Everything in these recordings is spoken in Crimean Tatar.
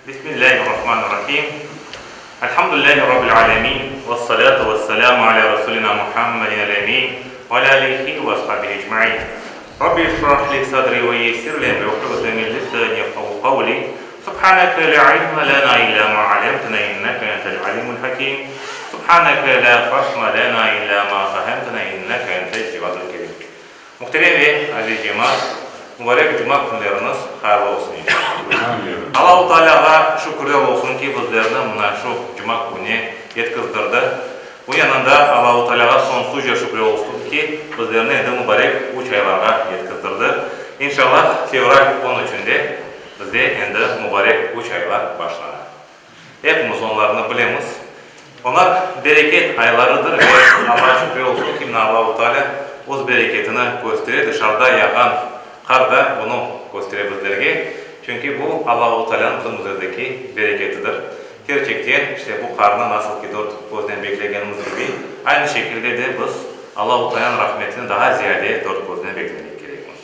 Bismillahirrahmanirrahim. Elhamdülillahi Rabbil alemin. Vessalatu vesselamu ala Rasulina Muhammedin el-emin ve ala alihi ve ashabihi ecmain. Rabbi işrah li sadri ve yessir li emri ve hlul min lisani yefkahu qavli. Subhaneke la ilme lena illa ma allamtena inneke entel alimul hakim. Subhaneke la fahme lena illa ma fahemtena inneke entel cevadul kerim. Muhterem ve aziz cemaat, mubarek cuma künleriñiz hayırlı olsun inşallah. Allahu Tealâğa şükürler olsun ki, bizlerni mına şu cuma kününe yetkizdirdi. Bunıñ yanında Allahu Tealâğa soñsuzca şükürler olsun ki, bizlerni endi mubarek üç aylarğa yetkizdirdi. İnşallah, fevral on üçünde bizde endi mubarek üç aylar başlana. Epimiz onlarnı bilemiz. Onlar bereket aylarıdır ve Allağa şükürler olsun ki, mına Allahu Teala öz bereketini köstere, dışarıda yağğan qar da bunı köstere bizlerge. Çünki bu Allahu Tealanıñ bizim üzerindeki bereketidir. Kerçekten, işte bu qarnı nasıl ki dört köznen beklegenimiz kibi, aynı şekilde de biz Allahu Tealanıñ rahmetini daa ziyade dört köznen beklemek kerekmiz.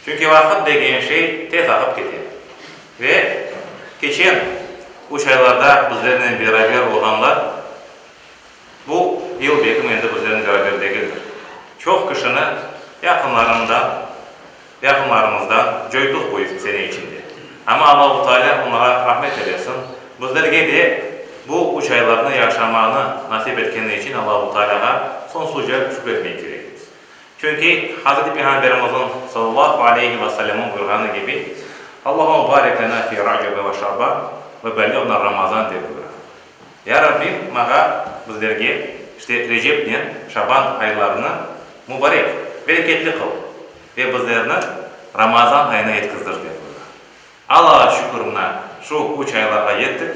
Çünki vaqıt degen şey tez aqıp kete. Ve keçen üç aylarda bizlernen beraber olğanlar bu yıl belkim endi bizlernen beraber degildir. Çoq kişini yaqınlarından, yaqınlarımızdan coytuq bu sene içinde. Amma Allahu Teala onlara rahmet eylesin. Bizlerge de bu üç aylarnı yaşamanı nasip etkeni içün Allahu Tealağa soñsuzca şükretmek kerekmiz. Çünki Hazreti Peyğamberimizniñ, sallallahu aleyhi ve sellemniñ, buyurğanı kibi, Allahümme barik lena fi Racebe ve Şaban ve belliğna Ramazan dep buyura. Ya Rabbim, mağa, bizlerge, işte Recepnen Şaban aylarını mubarek, bereketli qıl ve bizlerni Ramazan ayına yetkizdir dep buyura. Allağa şükür mına şu üç aylarğa yettik.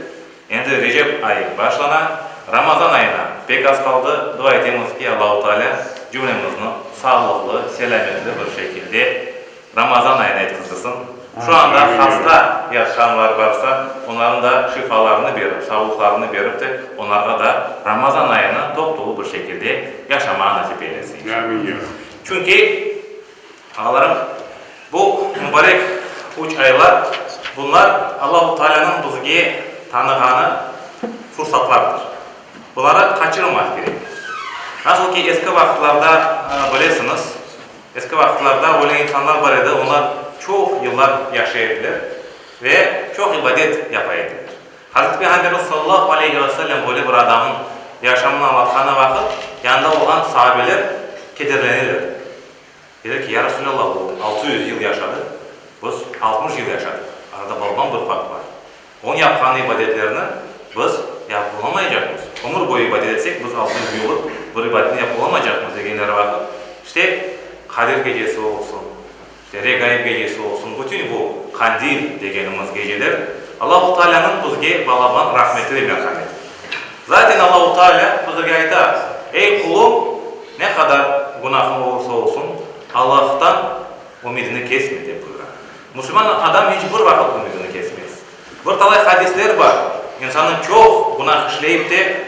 Endi Recep ayı başlana, Ramazan ayına pek az qaldı. Dua etemiz ki, Allahu Teala cümlemizni sağlıqlı, selâmetli bir şekilde Ramazan ayına yetkizdirsin. Şu anda hasta yatqanlar barsa, onlarnıñ da şifalarını berip, sağlıqlarını berip de, onlarğa da Ramazan ayını top-tolu bir şekilde yaşamağa nasip eylesin inşallah. Çünki Ağalarım, bu mubarek üç aylar, bunlar Allahu Taalânıñ bizge tanığanı fursatlardır. Bunları qaçırmamaq kerek. Nasıl ki eski vaqıtlarda, bilesiñiz, eski vaqıtlarda öyle insanlar bar edi, onlar çoq yıllar yaşay ediler ve çoq ibadet yapa ediler. Hazreti Peyğamberimiz sallallahu aleyhi ve sellem böyle bir adamnıñ yaşamını añlatqanı vaqıt, yanında olğan sahabeler kederleneler. Deyler ki, Ya Resulallah, o 600 yıl yaşadı, biz 60 yıl yaşadıq, arada balaban bir farq bar. Onıñ yapqanı ibadetlerni biz yapıp olamaycaqmız. Ömür boyu ibadet etsek, biz 600 yıllıq bir ibadetni yapıp olamaycaqmız, degenleri vaqıt, işte, Qadir gecesi olsun, işte, Regaib gecesi olsun, bütün bu qandil degenimiz geceler Allahu Taalânıñ bizge balaban rahmeti ve merhameti. Zaten Allahu Taalâ bizlerge ayta, Ey qulum, ne qadar günahıñ olursa olsun, Allahtan ümidini kesme, dep buyura. Musulman adam iç bir vaqıt ümidini kesmez. Bir talay hadisler bar, insannıñ çoq günah işleyip de,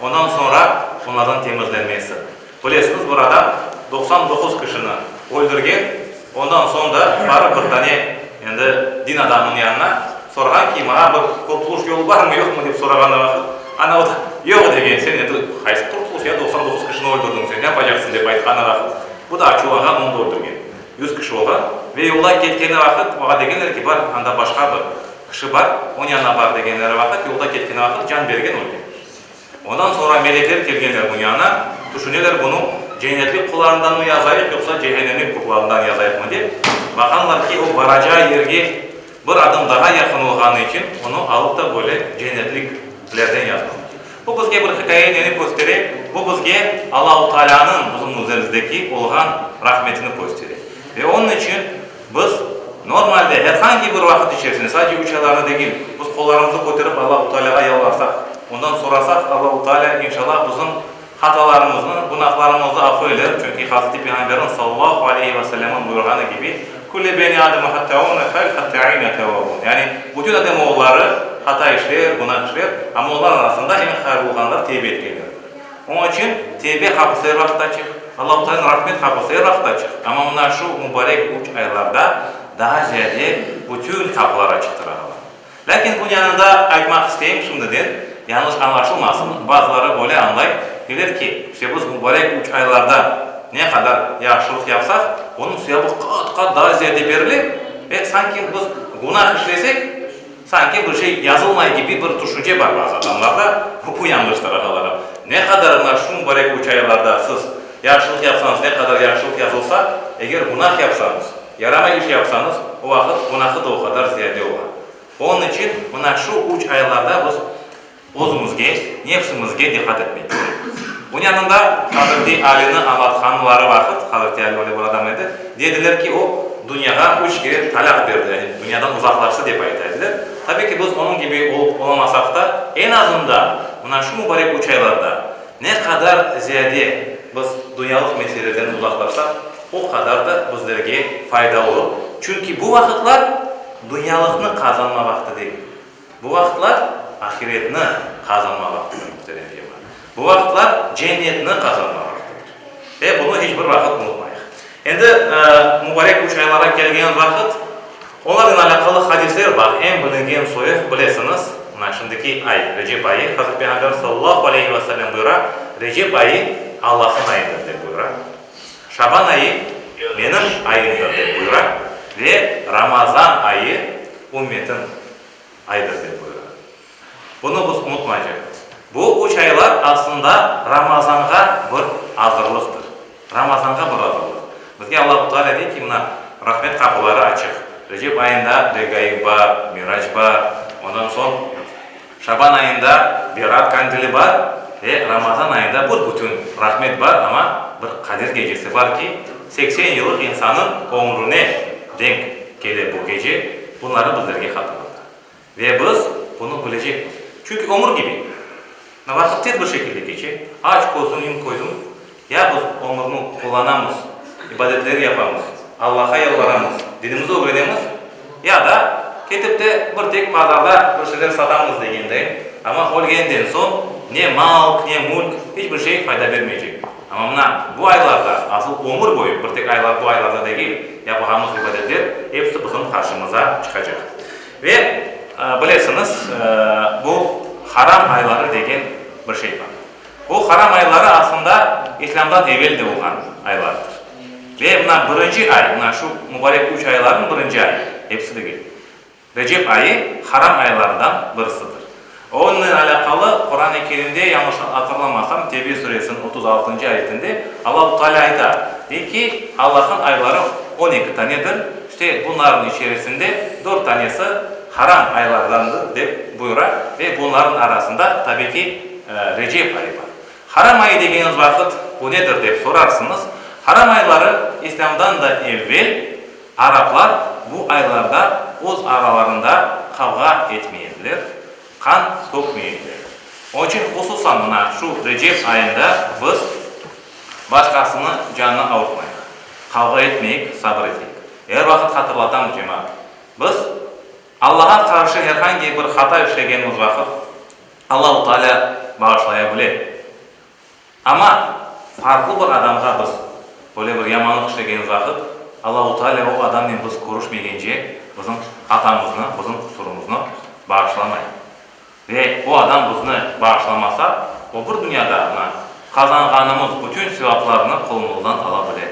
ondan soñra onlardan temizlenmesi. Bilesiñiz, bir adam 99 kişini öldürgen, ondan soñ da barıp bir tane endi din adamınıñ yanına sorğan ki, maña bir qurtuluş yolu barmı, yoqmı dep sorağan vaqıt, ana o da, yoq degen, sen endi qaysı qurtuluş ya, 99 kişini öldürdiñ, sen ne yapacaqsıñ dep aytqanı vaqıt, bu da açuvlanğan, onı da öldürgen. 100 kişi olğan ve yolda ketkeni vaqıt oña degenler ki, bar, anda başqa bir kişi bar, onıñ yanına bar degenleri vaqıt, yolda ketkeni vaqıt can bergen, ölgen. Ondan soñra melekler kelgenler bunıñ yanına, tüşüneler bunı cennetlik qullarındanmı yazayıq, yoqsa cehennemlik qullarından yazayıqmı dep, baqanlar ki, o baracağı yerge bir adım daha yaqın olğanı içün onı alıp da böyle cennetliklerden yazğanlar. Bu bizge bir hikâye neni köstere? Bu bizge Allahu Taalânıñ bizim üzerimizdeki olğan rahmetini köstere. Ve onıñ içün biz normalde her hangi bir vaqıt içerisinde, sadece üç aylarnı degil, biz qollarımızı köterip Allahu Taalâğa yalvarsaq, ondan sorasaq, Allahu Taalâ inşallah bizim hatalarımıznı, günahlarımıznı afu eyler, çünki Hazreti Peyğamberniñ sallallahu aleyhi ve sellemniñ buyurğanı kibi, Külle beni Ademe hattâûne fel hattâîne tevvâbûn, yani bütün adem oğulları hata işler, günah işler, amma olar arasında eñ hayırlı olğanları tevbe etkenlerdir. Onıñ içün tevbe qapısı er vaqıt açıq, Allahu Taalânıñ rahmet qapısı er vaqıt açıq, amma mına şu mubarek üç aylarda daa ziyade bütün qapılar açıqtır, ağalar. Lâkin bunıñ yanında aytmaq isteyim şimdiden, yañlış añlaşılmasın, bazıları böyle añlay, deyler ki, işte biz mubarek üç aylarda ne qadar yahşılıq yapsaq, onıñ sevabı qat-qat daa ziyade berile ve sanki biz günah işlesek, sanki bir şey yazılmay kibi bir tüşünce bar bazı adamlarda. Bu yañlıştır, ağalarım. Ne qadar mına şu mubarek üç aylarda siz yahşılıq yapsañız, ne qadar yahşılıq yazılsa, eger günah yapsañız, Yaramay iş yapsañız, o vaqıt günahı da o qadar ziyade ola. Onıñ içün mına şu üç aylarda biz özümizge, nefsimizge diqqat etmek kerekmiz. Bunıñ yanında Hazreti Alini añlatqanları vaqıt, Hazreti Ali öyle bir adam edi, dediler ki, o, dünyağa üç kere talâq berdi, yani dünyadan uzaqlaştı dep ayta ediler. Tabiy ki, biz onıñ kibi olıp olamasaq da, eñ azından mına şu mubarek üç aylarda Ne qadar ziyade biz dünyalıq meselelerden uzaqlaşsaq, o qadar da bizlerge fayda olur. Çünki bu vaqıtlar dünyalıqnı qazanma vaqtı degil. Bu vaqıtlar ahiretni qazanma vaqtıdır, muhterem cemaat. Bu vaqıtlar cennetni qazanma vaqtıdır. Ve bunı hiç bir vaqıt unutmayıq. Endi mubarek üç aylarğa kelgen vaqıt, olarnen alâqalı hadisler bar, eñ bilingen soyu, bilesiñiz, mına şimdiki ay, Recep ayı, Hazreti Peyğamber sallallahu aleyhi ve sellem buyura, Recep ayı Allah'ın ayıdır, dep buyura, Şaban ayı menim ayımdır, dep buyura ve Ramazan ayı ümmetim aydır, dep buyura. Bunı biz unutmaycaqmız. Bu üç aylar aslında Ramazanğa bir azırlıqtır. Ramazanğa bir azırlıq. Bizge Allahu Teala dey ki, mına, rahmet qapıları açıq. Recep ayında Regaib bar, Mirac bar, ondan soñ Şaban ayında Berat kandili bar ve Ramazan ayında büs-bütün rahmet bar, amma bir Qadir gecesi bar ki, 80 yıllıq insanıñ ömrüne denk kele bu gece, bunları bizlerge hatırlata. Ve biz bunı bilecekmiz. Çünki ömür kibi, vaqıt tez bir şekilde keçe, aç közüñ, yum közüñ, ya biz ömürni qullanamız, ibadetler yapamız, Allahqa yalvaramız, dinimizni ögrenemiz, ya da ketip de bir tek bazarda bir şeyler satamız degenday, amma ölgenden soñ ne mal, ne mülk, hiç bir şey fayda bermeycek. Amma mına bu aylarda, asıl ömür boyu, bir tek aylar, bu aylarda degil, yapağanımız ibadetler episi bizim qarşımıza çıqacaq. Ve, bilesiñiz, bu haram ayları degen bir şey bar. Bu haram ayları aslında İslâmdan evel de olğan aylardır. Ve mına birinci ay, mına şu mubarek üç aylarnıñ birinci ayı, episi degil, Recep ayı haram aylarından birisidir. Onıñnen alâqalı Quran-ı Kerimde, yañlış hatırlamasam, Tevbe suresiniñ 36-ncı ayetinde Allahu Teala ayta, dey ki, Allahnıñ ayları 12 tanedir, işte bunlarnıñ içerisinde dört tanesi haram aylardandır, dep buyura ve bunlarnıñ arasında, tabiy ki, Recep ayı bar. Haram ayı degeniz vaqıt bu nedir dep sorarsıñız, haram ayları İslâmdan da evvel Araplar bu aylarda öz aralarında qavğa etmey ediler, qan tökmey ediler. Onıñ içün hususan mına şu Recep ayında biz başqasını canını avurtmayıq, qavğa etmeyik, sabır eteyik. Er vaqıt hatırlatamız, cemaat, biz Allağa qarşı er angi bir hata işlegenimiz vaqıt Allahu Teala bağışlaya bile. Amma farqlı bir adamğa biz böyle bir yamanlıq işlegenimiz vaqıt, Allahu Teala o adamnen biz körüşmegence bizim hatamıznı, bizim qusurımıznı bağışlamay. Ve o adam bizni bağışlamasa, o bir dünyada mına qazanğanımız bütün sevaplarnı qolumızdan ala bile.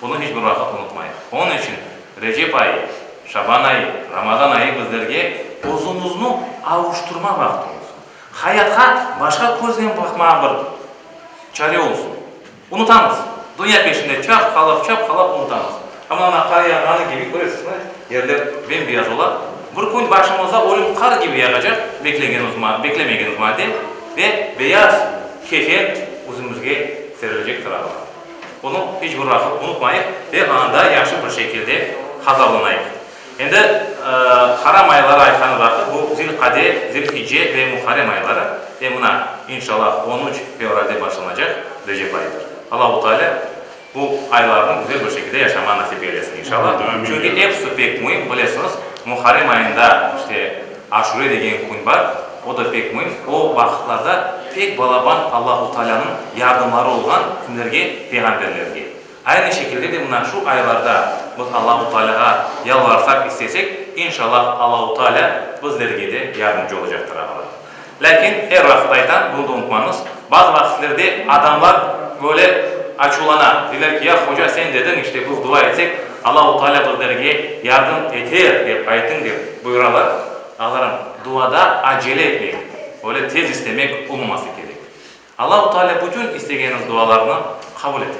Bunı hiç bir vaqıt unutmayıq. Onıñ içün Recep ayı, Şaban ayı, Ramazan ayı bizlerge özümizni avuştırma vaqtı olsun. Hayatqa başqa köznen baqmağa bir çare olsun. Unutamız. Dünya peşinde çapqalap, çapqalap unutamız. Amma ana qar yağğanı kibi, köresizmi, yerler bem-beyaz ola. Bir kün başımıza ölüm qar kibi yağacaq, beklegenimiz, beklemegenimiz malde ve beyaz kefen yüzümizge serilecektir ağalar. Bunı hiç bir vaqıt unutmayıq ve anda yahşı bir şekilde hazırlanayıq. Endi haram ayları aytqan vaqıt, bu Zil-Qade, Zil-Hicce ve Muharrem ayları ve mına, inşallah, 13 fevralde başlanacaq Recep ayıdır. Allahu Teala bu aylarnı güzel bir şekilde yaşamağa nasip eylesin, inşallah. Çünki episi pek müim, bilesiñiz, Muharrem ayında, işte, Aşure degen kün bar, o da pek müim. O vaqıtlarda pek balaban Allahu Tealanıñ yardımları olğan kimlerge? Peyğamberlerge. Aynı şekilde de mına şu aylarda biz Allahu Tealâğa yalvarsaq, istesek, İnşallah, Allahu Teala bizlerge de yardımcı olacaqtır, ağalar. Lâkin, er vaqıt aytam, bunı da unutmañız, bazı vaqıtlerde adamlar böyle açuvlana, deyler ki, ya, hoca, sen dediñ, işte, biz dua etsek, Allahu Teala bizlerge yardım eter, dep aytıñ, dep buyuralar. Ağalarım, duada acele etmek, öyle tez istemek olmaması kerek. Allahu Teala bütün istegeniñiz dualarnı qabul eter.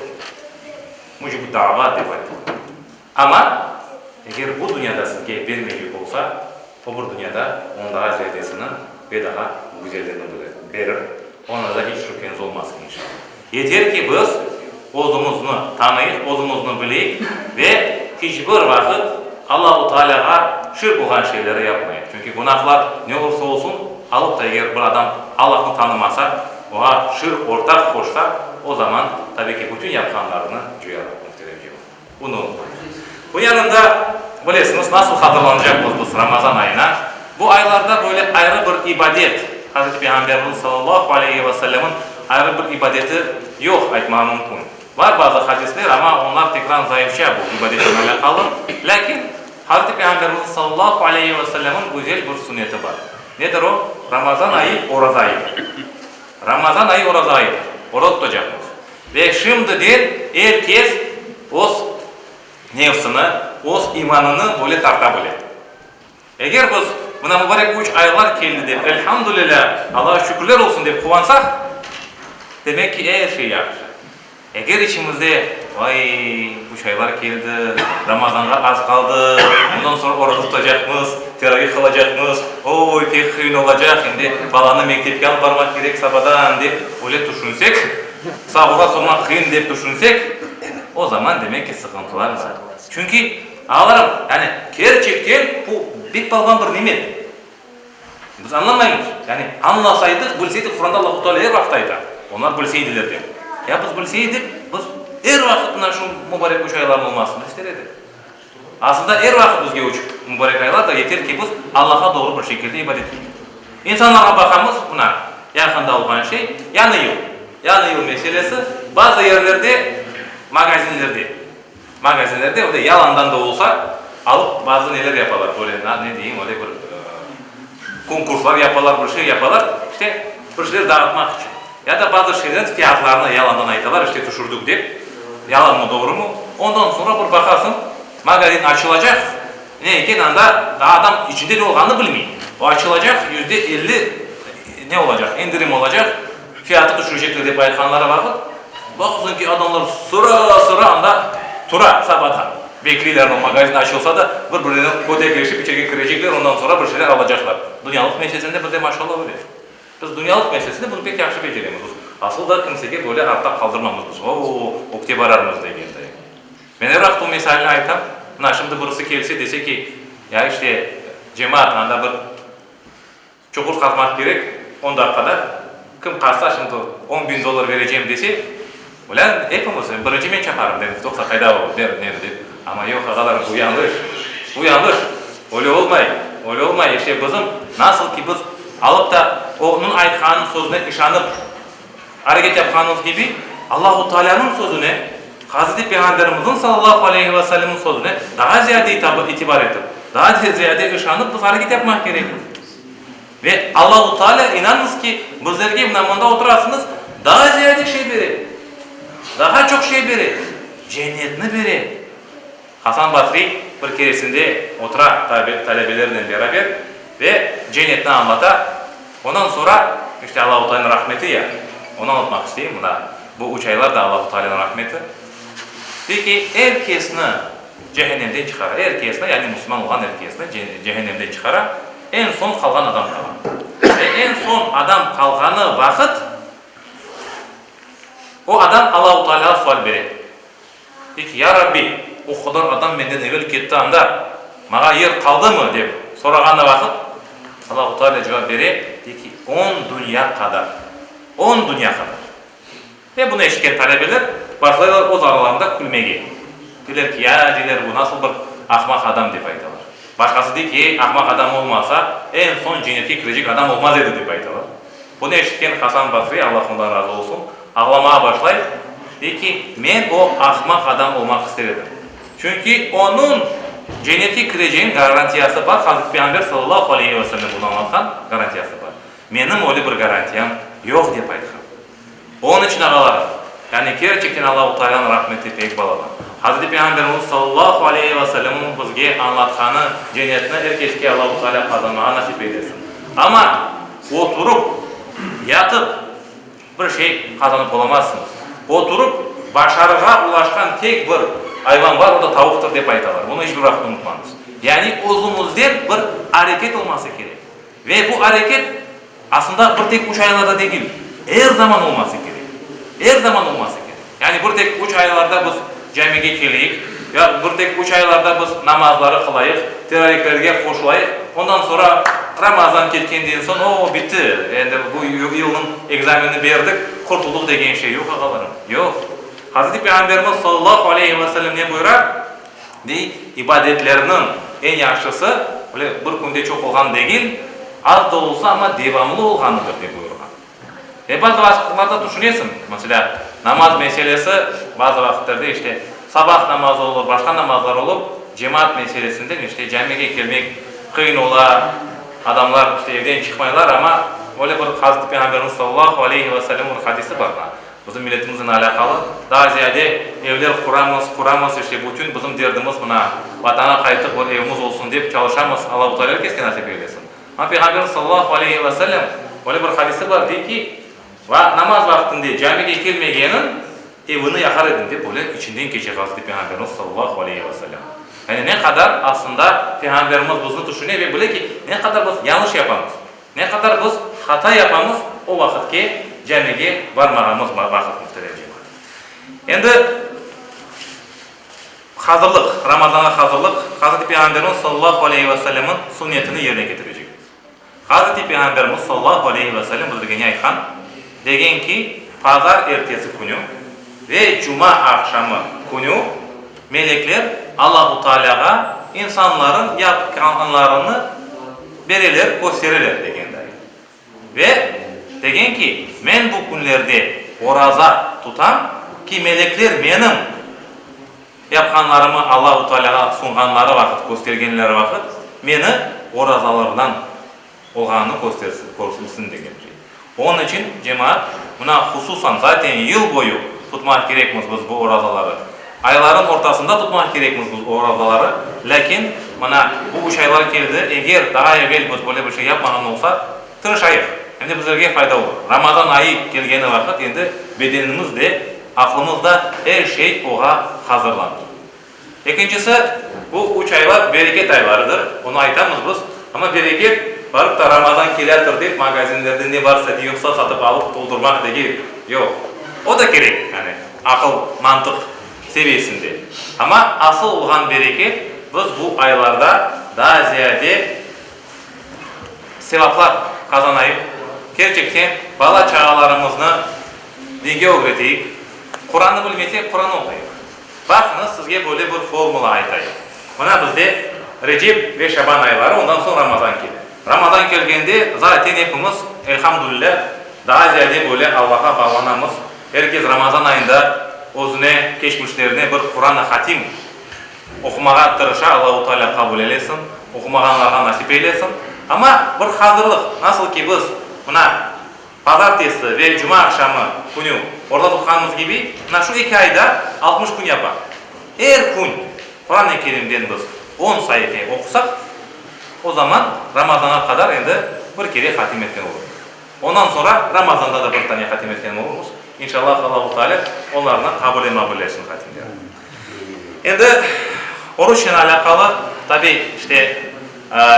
Mucibud da'avat dep aytıla. Amma, eger bu dünyada sizge bermeycek olsa, o bir dünyada onıñ daa ziyadesini ve daha güzellerini berir, onda da hiç şübheñiz olmasın, inşallah. Yeter ki, biz özümizni tanıyıq, özümizni bileyik ve hiç bir vaqıt Allahu Tealâğa şirk olğan şeyleri yapmayıq. Çünki günahlar ne olursa olsun, alıp da eger bir adam Allahnı tanımasa, oña şirk, ortaq qoşsa, o zaman, tabiy ki, bütün yapqanlarını coyar, muhterem cemaat. Bunı unutmaymız. Bu yanında, bilesiñiz, nasıl hazırlanacaqmız biz Ramazan ayına? Bu aylarda böyle ayrı bir ibadet, Hazreti Peyğamberimiz sallallahu aleyhi ve sellemniñ ayrı bir ibadeti yoq aytmağa mümkün. Bar bazı hadisler, amma onlar tekrar zayıfça bu ibadetnen alâqalı. Lâkin Hazreti Peyğamberimiz sallallahu aleyhi ve sellemniñ güzel bir sünneti bar. Nedir o? Ramazan ayı oraza ayıdır. Ramazan ayı oraza ayıdır. Oraza tutacaqmız. Ve şimdiden er kes öz nefsini, öz imanını böyle tarta bile. Eger biz, mına mubarek üç aylar keldi dep, elhamdülilâ, Allağa şükürler olsun dep quvansaq, demek ki, er şey yahşı. Eger içimizde, Vay, üç aylar keldi, Ramazanğa az qaldı, bundan soñ oraza tutacaqmız, teravih qılacaqmız, oy, pek qıyın olacaq, endi balanı mektepke alıp barmaq kerek sabadan, dep öyle tüşünsek, sahurğa turmaq qıyın dep tüşünsek, o zaman demek ki, sıqıntılar bar. Çünki, ağalarım, yani kerçekten bu bek balğan bir nimet. Biz añlamaymız. Yani añlasaydıq, bilseydik, Quranda Allahu Teala er vaqıt ayta, onlar bilseydiler dep. Ya biz bilseydik, biz er vaqıt mına şu mubarek üç aylarnıñ olmasını ister edik. Aslında er vaqıt bizge üç mubarek aylar da yeter ki, biz Allaha doğru bir şekilde ibadet eteyik. İnsanlarğa baqamız, mına, yaqında olğan şey, yañı yıl. Yañı yıl meselesi, bazı yerlerde, magazinlerde, Magazinlerde öyle yalandan da olsa alıp bazı neler yapalar, böyle ne deyim, öyle bir konkurslar yapalar, bir şey yapalar, işte bir şeyler dağıtmaq içün. Ya da bazı şeylerniñ fiyatlarını yalandan aytalar, işte tüşürdik dep, yalanmı, doğrumı. Ondan soñra bir baqasıñ, magazin açılacaq, ne eken anda, daa adam içinde ne olğanını bilmey. O açılacaq, %50 ne olacaq, endirim olacaq. Fiyatı tüşürecekler dep aytqanları vaqıt, baqsıñ ki, adamlar sıra-sıra anda tura sabadan. Bekleyler, o magazin açılsa da, bir-birinen kötekleşip içerge kirecekler, ondan soñra bir şeyler alacaqlar. Dünyalıq meselesinde bizde maşallah öyle. Biz dünyalıq meselesinde bunı pek yahşı beceremiz. Biz asıl da kimsege böyle artta qaldırmamız biz, o-o, ögte bararmız degenday. Men er vaqıt bu misalni aytam. Mına şimdi birisi kelse, dese ki, ya işte, cemaat, anda bir Çuqur qazmaq kerek, on daqqada, kim qazsa, şimdi on biñ dollar berecem dese, ulân, epimiz, birinci men çaparım, derim, toqta, qayda o, ber, neni dep. Amma yoq, ağalar, bu yañlış, bu yañlış, öyle olmay, öyle olmay, işte bizim, nasıl ki biz alıp da onıñ aytqanınıñ sözüne işanıp areket yapqanımız kibi, Allahu Taalânıñ sözüne, Hazreti Peyğamberimizniñ sallallahu aleyhi ve sellemniñ sözüne daa ziyade itibar etip, daa ziyade işanıp biz areket yapmaq kerekmiz. Ve Allahu Teala, inanıñız ki, bizlerge mına mında oturasıñız, daa ziyade şey bere, daha çoq şey bere, cennetni bere. Hasan Basriy bir keresinde otura talebelerinen beraber ve cennetni añlata. Ondan soñra, işte Allahu Teala'nıñ rahmeti ya, onı añlatmaq isteyim, mına bu üç aylar da Allahu Teala'nıñ rahmeti. Dey ki, er kesni cehennemden çıqara, er kesni, yani musulman olğan er kesni cehennemden çıqara, eñ soñ qalğan adam qala. Ve eñ soñ adam qalğanı vaqıt, o adam Allahu Teala'ğa sual bere. Dey ki, Ya Rabbi, o qadar adam menden evel ketti anda, maña yer qaldımı? dep sorağanı vaqıt, Allahu Teala cevap bere, dey ki, On dünya qadar. On dünya qadar. Ve bunı eşitken talebeler başlaylar öz aralarında külmege. Deyler ki, ya, deyler, bu nasıl bir ahmaq adam, dep aytalar. Başqası dey ki, ey, ahmaq adam olmasa, eñ soñ cennetke kirecek adam olmaz edi, dep aytalar. Bunı eşitken Hasan Basri, Allah ondan razı olsun, ağlamağa başlay, dey ki, men o ahmaq adam olmaq ister edim. Çünki onıñ. Cennetke kirecegiñ garantiyası bar, Hazreti Peyğamber sallallahu aleyhi ve sellem bunı añlatqan, garantiyası bar. Menim öyle bir garantiyam yoq, dep aytqan. Onıñ içün, ağalarım, yani kerçekten Allahu Taalânıñ rahmeti pek balaban. Hazreti Peyğamberimiz sallallahu aleyhi ve sellemniñ bizge añlatqanı cennetni er keske Allahu Taalâ qazanmağa nasip eylesin. Amma oturıp, yatıp bir şey qazanıp olamazsıñız. Oturıp başarığa ulaşqan tek bir ayvan bar, o da tavuqtır dep aytalar. Bunı iç bir vaqıt unutmañız. Yani özüñizden bir areket olması kerek. Ve bu areket aslında bir tek üç aylarda degil, er zaman olması kerek. Er zaman olması kerek. Yani bir tek üç aylarda biz camige keleyik, ya bir tek üç aylarda biz namazları qılayıq, teraviklerge qoşulayıq, ondan soñra Ramazan ketkenden soñ, o, bitti, endi bu yılnıñ ekzamenini berdik, qurtuldıq degen şey yoq, ağalarım, yoq. Hazreti Peyğamberimiz sallallahu aleyhi ve sellem ne buyura? Dey, ibadetlerniñ eñ yahşısı, öyle bir künde çoq olğanı degil, az da olsa, amma devamlı olğanıdır, dep buyurğan. Ve bazı vaqıtlarda tüşünesiñ, meselâ, namaz meselesi, bazı vaqıtlarda, işte, sabah namazı olur, başqa namazlar olur, cemaat meselesinden, işte, camige kelmek qıyın ola, adamlar, işte, evden çıqmaylar, amma öyle bir Hazreti Peyğamberimiz sallallahu aleyhi ve sellem bir hadisi bar, Bizim milletimiznen alâqalı. Daa ziyade evler quramız, quramız, işte bütün bizim derdimiz mına Vatanğa qaytıp bir evimiz olsun dep çalışamız, Allahu Teala er keske nasip eylesin. Amma Peyğamberimiz sallallahu aleyhi ve sellem öyle bir hadisi bar, dey ki, Va namaz vaqtında camige kelmegeniñ evini yaqar edim dep öyle içinden keçe Hazreti Peyğamberimiz sallallahu aleyhi ve sellem. Yani ne qadar aslında Peyğamberimiz bizni tüşüne ve bile ki, ne qadar biz yañlış yapamız. Ne qadar biz hata yapamız, o vaqıtke camige barmağanımız vaqıt, muhterem cemaat. Endi hazırlıq, Ramazanğa hazırlıq, Hazreti Peyğamberimiz sallallahu aleyhi ve sellemniñ sunnetini yerine ketirecekmiz. Hazreti Peyğamberimiz sallallahu aleyhi ve sellem bizlerge ne aytqan? Degen ki, pazar ertesi künü ve cuma aqşamı künü melekler Allahu Tealâğa insanların yapqanlarını bereler, köstereler, degen dayı. Ve degen ki, men bu künlerde oraza tutam ki, melekler menim yapqanlarımı Allahu Tealâğa sunğanları vaqıt, köstergenleri vaqıt, meni orazalardan olğanını köstersin, körsilsin degen şey. Onıñ içün, cemaat, mına hususan, zaten yıl boyu tutmaq kerekmiz biz bu orazaları, ayların ortasında tutmaq kerekmiz biz orazaları, lâkin mına bu üç aylar keldi, eger daa evel biz böyle bir şey yapmağan olsaq, tırışayıq, em de bizlerge fayda olur. Ramazan ayı kelgeni vaqıt endi bedenimiz de, aqlımız da, er şey oğa hazırlanır. Ekincisi, bu üç aylar bereket aylarıdır, onı aytamız biz, amma bereket, barıp ta Ramazan kelâtır dep magazinlerde ne varsa, ne yoqsa satıp alıp toldurmaq degil, yoq. O da kerek, yani aqıl, mantıq seviyesinde. Amma asıl olğan bereket, biz bu aylarda daa ziyade sevaplar qazanayıq, kerçekten bala-çağalarımıznı dinge ögreteyik, Qurannı bilmesek, Quran oquyıq. Baqıñız, sizge böyle bir formula aytayım. Mına bizde Recep ve Şaban ayları, ondan soñ Ramazan kele. Ramazan kelgende, zaten epimiz, elhamdülilâ, daa ziyade böyle Allağa bağlanamız. Er kes Ramazan ayında özüne, keçmişlerine bir Quran-ı hatim oqumağa tırışa, Allahu Teala qabul eylesin, oqumağanlarğa nasip eylesin. Amma bir hazırlıq, nasıl ki biz mına Bazartesi ve cuma aqşamı künü oraza tutqanımız kibi, mına şu eki ayda 60 kün yapa. Er kün Quran-ı Kerimden biz on saife oqusaq, o zaman Ramazanğa qadar endi bir kere hatim etken olurmız. Ondan soñra Ramazanda da bir tane hatim etken olurmız. İnşallah Allahu Teala onlarnı qabul-i maqbul etsin hatimlerini. Endi oruçnen alâqalı, tabiy, işte,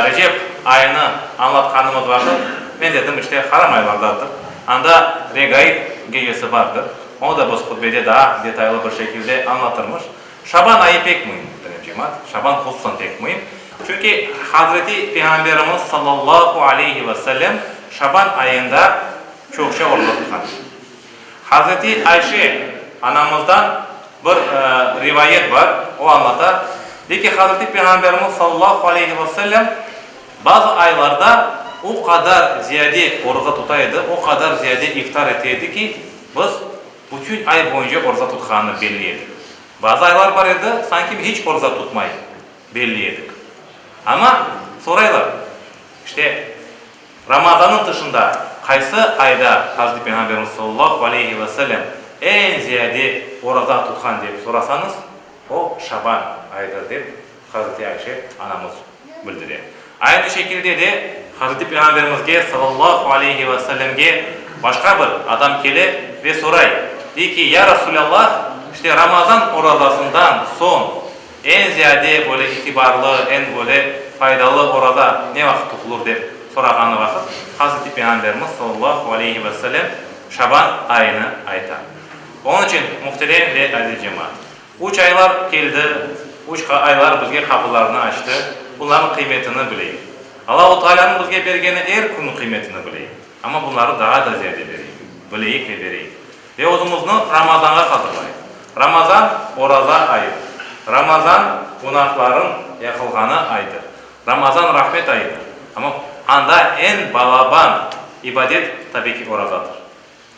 Recep ayını añlatqanımız vaqıt, men dedim, işte, haram aylardadır, anda Regaib gecesi bardır, onı da biz hutbede daa detaylı bir şekilde añlatırmız. Şaban ayı pek müim, muhterem cemaat, şaban hususan pek müim, çünki Hazreti Peyğamberimiz sallallahu aleyhi ve sellem şaban ayında çoqça oraza tutqan. Hazreti Ayşe anamızdan bir rivayet bar, o añlata, dey ki, Hazreti Peyğamberimiz sallallahu aleyhi ve sellem bazı aylarda o qadar ziyade oraza tuta edi, o qadar ziyade iftar ete edi ki, biz bütün ay boyunca oraza tutqanını belli edik. Bazı aylar bar edi, sanki hiç oraza tutmay. belli edik. Amma soraylar, işte, Ramazannıñ tışında qaysı ayda Hazreti Peyğamberimiz sallallahu aleyhi ve sellem eñ ziyade oraza tutqan dep sorasañız, o Şaban ayıdır dep Hazreti Ayşe anamız bildire. Aynı şekilde de Hazreti Peyğamberimizge sallallahu aleyhi ve sellemge başqa bir adam kele ve soray, dey ki, Ya Resulallah, işte Ramazan orazasından soñ Eñ ziyade böyle itibarlı, eñ böyle faydalı oraza ne vaqıt tutulur dep sorağanı vaqıt, Hazreti Peyğamberimiz sallallahu aleyhi ve sellem Şaban ayını ayta. Onıñ içün, muhterem ve aziz cemaat, üç aylar keldi, üç aylar bizge qapılarını açtı, bunlarnıñ qıymetini bileyik. Allahu Taalânıñ bizge bergeni er künniñ qıymetini bileyik, amma bunları daa da ziyade bereyik, bileyik ve bereyik. Ve özümizni Ramazanğa hazırlayıq. Ramazan, oraza ayıdır. Ramazan, günahlarıñ yaqılğanı aydır. Ramazan, rahmet ayıdır. Amma anda eñ balaban ibadet, tabiy ki, orazadır.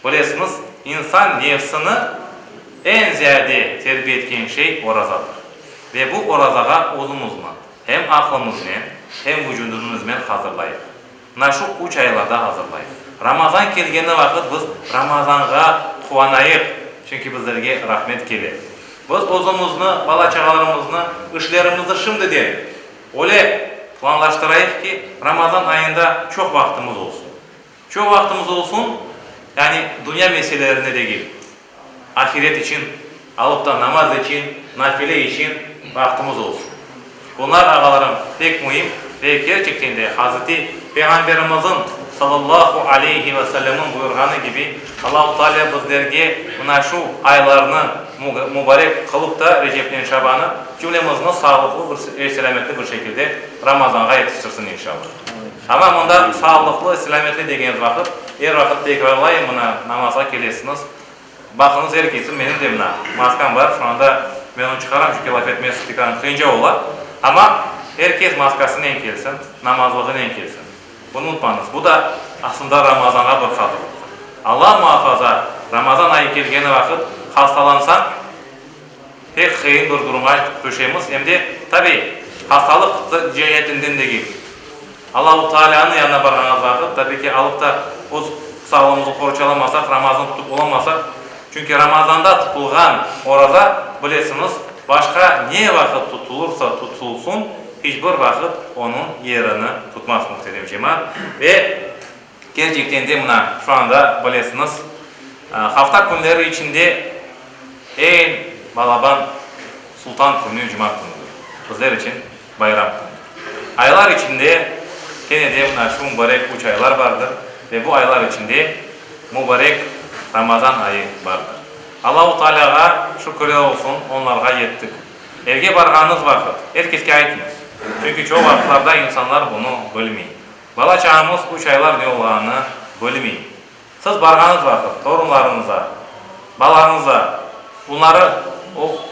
Bilesiñiz, insan nefsini eñ ziyade terbiye etken şey orazadır. Ve bu orazağa özümizni hem aqlımıznen, hem vucudımıznen hazırlayıq. Mına şu üç aylarda azırlayıq. Ramazan kelgeni vaqıt biz Ramazanğa quvanayıq, çünki bizlerge rahmet kele. Biz özümizni, bala-çağalarımıznı, işlerimizni şimdiden öyle planlaştırayıq ki, Ramazan ayında çoq vaqtımız olsun. Çoq vaqtımız olsun, yani dünya meselelerine degil, ahiret içün, alıp da namaz içün, nafile içün vaqtımız olsun. Bunlar, ağalarım, pek müim ve kerçekten de Hazreti Peyğamberimizin, sallallahu aleyhi ve sellemniñ, buyurğanı kibi, Allahu Teala bizlerge mına şu aylarnı mubarek qılıp da, Recepnen Şabanı, cümlemizni sağlıqlı bir ve selâmetli bir şekilde Ramazanğa yetiştirsin, inşallah. Amma mında sağlıqlı, selâmetli degeniz vaqıt, er vaqıt tekrarlayım, mına namazğa kelesiñiz, Baqıñız, er kesin, menim de mına maskam bar, şu anda men onı çıqaram, çünki laf etmesi tekaran qıyınca ola. Amma er kes maskasınen kelsin, namazlığınen kelsin. Bunı unutmañız, bu da aslında Ramazanğa bir hazırlıqtır. Alla muafaza, Ramazan ayı kelgeni vaqıt hastalansañ, pek qıyın bir durumğa tüşemiz, em de, tabiy, hastalıq cehetinden degil. Allahu Taalânıñ yanına barğanımız vaqıt, tabiy ki, alıp da öz sağlığımıznı qorçalamasaq, Ramazannı tutıp olamasaq, çünki Ramazanda tutulğan oraza, bilesiñiz, başqa ne vaqıt tutulırsa tutulsun, hiç bir vaqıt onıñ yerini tutmaz, muhterem cemaat. Ve kerçekten de mına şu anda, bilesiñiz, hafta künleri içinde eñ balaban sultan künü cuma künüdir, bizler içün bayram künüdir. Aylar içinde kene de mına şu mubarek üç aylar bardır ve bu aylar içinde mubarek Ramazan ayı bardır. Allahu Tealâğa şükürler olsun, onlarğa yettik. Evge barğanıñız vaqıt, er keske aytıñız, çünki çoq vaqıtlarda insanlar bunı bilmey. Bala-çağamız üç aylar ne olğanını bilmey. Siz barğanıñız vaqıt, torunlarıñıza, balañıza bunları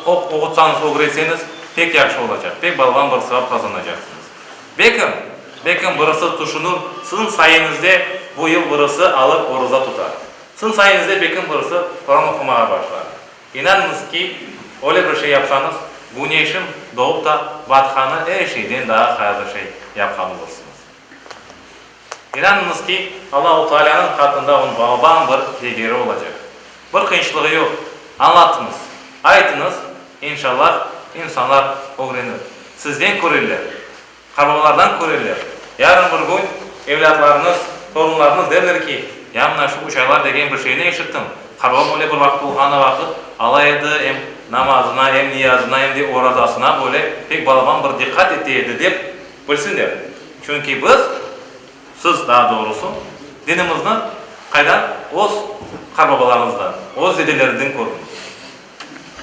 oqutsañız, ögretseñiz, pek yahşı olacaq, pek balaban bir sevap qazanacaqsıñız. Bekim, bekim birisi tüşünür, siziñ sayeñizde bu yıl birisi alır oruza tutar. Siziñ sayeñizde bekim birisi Quran oqumağa başlar. İnanıñız ki, öyle bir şey yapsañız, güneşiñ doğup da batqanı er şeyden daa hayırlı şey yapqan olursıñız. İnanıñız ki, Allahu Taalânıñ qatında onıñ balaban bir degeri olacaq. Bir qıyınçılığı yoq. Añlatıñız, aytıñız, inşallah, insanlar ögrenir. Sizden körerler, qarbabalardan körerler. Yarın bir kün evlâtlarıñız, torunlarıñız derler ki, ya mına şu üç aylar degen bir şeyni eşittim, qarbabam öyle bir vaqıt olğanı vaqıt ala edi, em namazına, em niyazına, em de orazasına böyle pek balaban bir diqqat ete edi, dep bilsinler. Çünki biz, siz daa doğrusı, dinimizni qaydan? Öz qarbabalarımızdan, öz dedelerinden kördüñiz.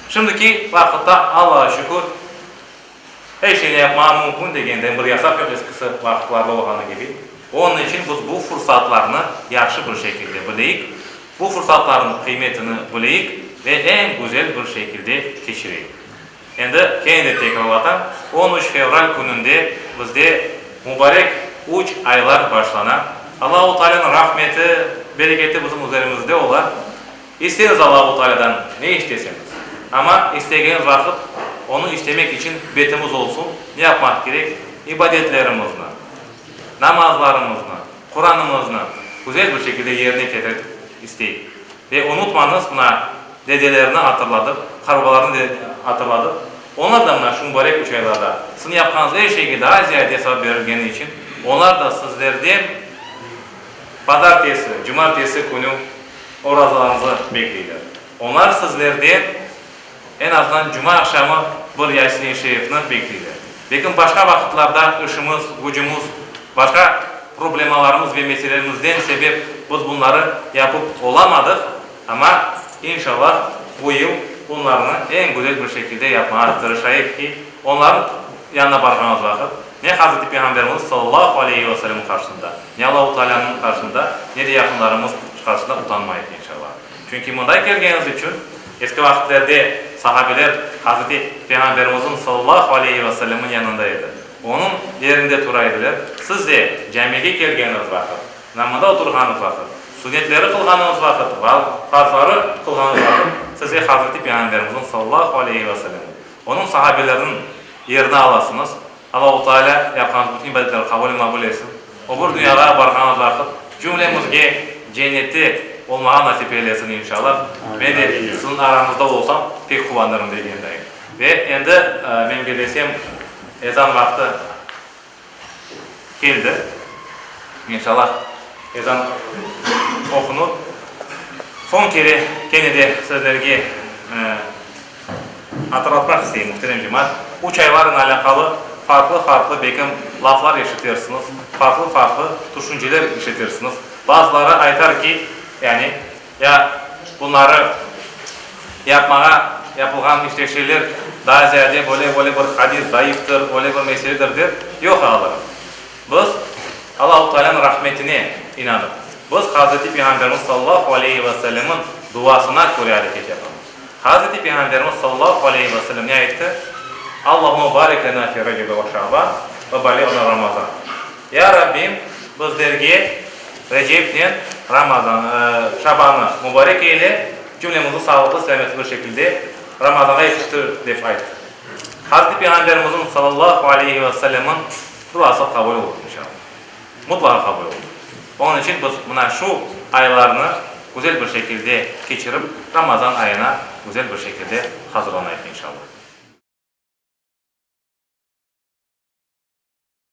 Şimdiki vaqıtta, Allağa şükür, er şeyni yapmağa mümkün degenden bir yasaq yoq eskisi vaqıtlarda olğanı kibi. Onıñ içün biz bu fursatlarnı yahşı bir şekilde bileyik, bu fursatlarnıñ qıymetini bileyik ve eñ güzel bir şekilde keçireyik. Endi kene de tekrarlatam, 13 fevral kününde bizde mubarek üç aylar başlana. Allahu Taalânıñ rahmeti, bereketi bizim üzerimizde ola. İsteñiz Allahu Taalâdan ne isteseñiz, amma istegeniz vaqıt. Onı istemek içün betimiz olsun, ne yapmaq kerek? İbadetlerimizni, namazlarımıznı, Quranımıznı güzel bir şekilde yerine ketirip isteyik. Ve unutmañız, mına, dedelerni atırladıq, qarbabalarnı atırladıq. Onlar da mına şu mubarek üç aylarda siziñ yapqanıñız er şeyge daa ziyade sevap berilgeni içün, onlar da sizlerden bazartesi, cumartesi künü orazalarıñızı bekleyler. Onlar sizlerden eñ azından cuma aqşamı bir Yasin-i Şerifni bekleyler. Lâkin başqa vaqıtlarda işimiz, gücümiz, başqa problemalarımız ve meselelerimizden sebep biz bunları yapıp olamadıq, amma, inşallah, bu yıl bunlarnı eñ güzel bir şekilde yapmağa tırışayıq ki, onların yanına barğanımız vaqıt ne Hazreti Peyğamberimiz sallallahu aleyhi ve sellem qarşısında, ne Allahu Taalânıñ qarşısında, ne de yaqınlarımız qarşısında utanmayıq, inşallah. Çünki mında kelgeniñiz içün, eski vaqıtlerde sahabeler Hazreti Peyğamberimizniñ sallallahu aleyhi ve sellemniñ yanında edi. Onıñ yerinde tura ediler. Siz de camige kelgeniñiz vaqıt, namazda oturğanıñız vaqıt, sünnetleri qılğanıñız vaqıt, farzları qılğanıñız vaqıt, siz de Hazreti Peyğamberimizniñ sallallahu aleyhi ve sellem, onıñ sahabeleriniñ yerini alasıñız. Allahu Teala yapqanımız bütün ibadetlerni qabul ve maqbul etsin. O bir dünyağa barğanımız vaqıt cümlemizge cennette olmağa nasip eylesin inşallah. Men de siziñ arañızda olsam pek quvanırım degendayım. Ve endi men bellesem ezan vaqtı keldi. İnşallah ezan oqunır. Soñ kere kene de sizlerge Hatırlatmaq isteyim, muhterem cemaat, üç aylarnen alâqalı farqlı-farqlı bekim laflar eşitersiñiz, farqlı-farqlı tüşünceler eşitersiñiz. Bazıları aytar ki, yani, ya bunları yapmağa yapılğan işte şeyler daa ziyade böyle-böyle bir hadis zayıftır, öyle bir meseledir dep. Yoq, ağalarım. Biz Allahu Taalânıñ rahmetine inanıp, biz Hazreti Peyğamberimiz sallallahu aleyhi ve sellemniñ duasına köre areket yapamız. Hazreti Peyğamberimiz sallallahu aleyhi ve sellem ne ayttı? Allahümme barik lena fi Recebe ve Şaban ve baliğna Ramazan. Ya Rabbim, bizlerge Recepnen Ramazan, Şabannı mübarek eyle, cümlemizni sağlıqlı, selâmetli bir şekilde Ramazanğa yetiştir, dep ayttı. Hazreti Peyğamberimizniñ sallallahu aleyhi ve sellemniñ duası qabul oldu, inşallah. Mutlaqa qabul oldu. Onıñ içün biz mına şu aylarnı güzel bir şekilde keçirip, Ramazan ayına güzel bir şekilde hazırlanayıq, inşallah.